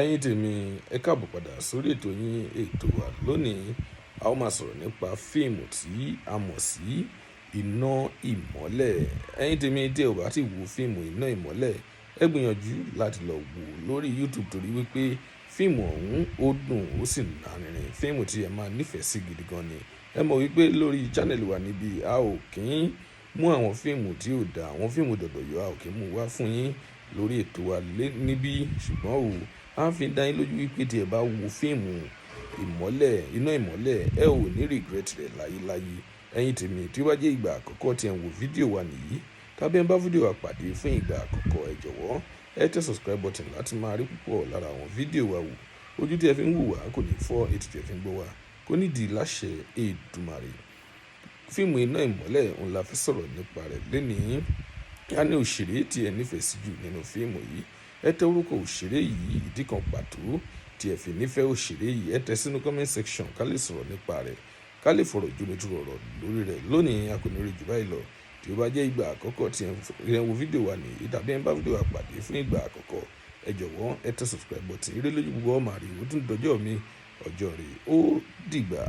Ẹ̀yin tèmi, ẹ káàbọ̀ padà sórí ètò yín, ètò wa. Lónìí, a ó máa sọ̀rọ̀ nípa fíìmù tí a mọ̀ sí Iná Ìmọ́lẹ̀. Ẹ̀yin tèmi, tí ẹ ò bá ti wo fíìmù Iná Ìmọ́lẹ̀, ẹ gbìyànjú láti lọ wò lórí YouTube, torí wípé fíìmù ọ̀hún ó dùn, ó sì lárinrin. Fíìmù tí ẹ máa nífẹ̀ẹ́ sí gidi gan ni. Ẹ mọ̀ wípé lórí channel wa níbí, a ò kí ń mú àwọn fíìmù tí ò da, àwọn fíìmù dọ̀dọ̀yọ̀, a ò kí ń mú wá fún yín lórí ètò wa níbí. Ṣùgbọ́n o, a fi dá yín lójú wípé tí ẹ bá wo fíìmù ìmọ́lẹ̀, Iná Ìmọ́lẹ̀, ẹ ò ní regret rẹ̀ láyéláyé. Ẹ̀yin tèmi, tí ó bá jẹ́ ìgbà àkọ́kọ́ tí ẹ ń wo fídíò wa nìyí, tàbí ẹ ń bá fídíò wa pàdé fún ìgbà àkọ́kọ́, ẹ jọ̀wọ́, ẹ tẹ subscribe button láti máa rí púpọ̀ lára àwọn fídíò wa wò. Ojú tí ẹ fi ń wò wá kò ní fọ́, etí tí ẹ fi ń gbọ́ wá kò ní di láṣẹ Èdùmàrè. Fíìmù Iná Ìmọ́lẹ̀ òun la fẹ́ sọ̀rọ̀ nípa rẹ̀ lénìí. A ní òṣèré tí ẹ nífẹ̀ẹ́ sí jù nínú fíìmù yìí. Ẹ tẹ orúkọ òṣèré yìí, ìdí kan pàtó tí ẹ fi nífẹ̀ẹ́ òṣèré yìí, ẹ tẹ sínú comment section ká lè sọ̀rọ̀ nípa rẹ̀, ká lè fọ̀rọ̀ jomitoro ọ̀rọ̀ lórí rẹ̀. Lónìí, a kò ní rí jù báyìí lọ. Tí ó bá jẹ́ ìgbà àkọ́kọ́ tí ẹ ń wo fídíò wa nìyí, tàbí ẹ ń bá fídíò wa pàdé fún ìgbà àkọ́kọ́, ẹ jọ̀wọ́, ẹ tẹ subscribe button. Eré lójú gbogbo ọmọ àríwó tún dọjọ́ mi, ọjọ́ rẹ̀ ó dìgbà.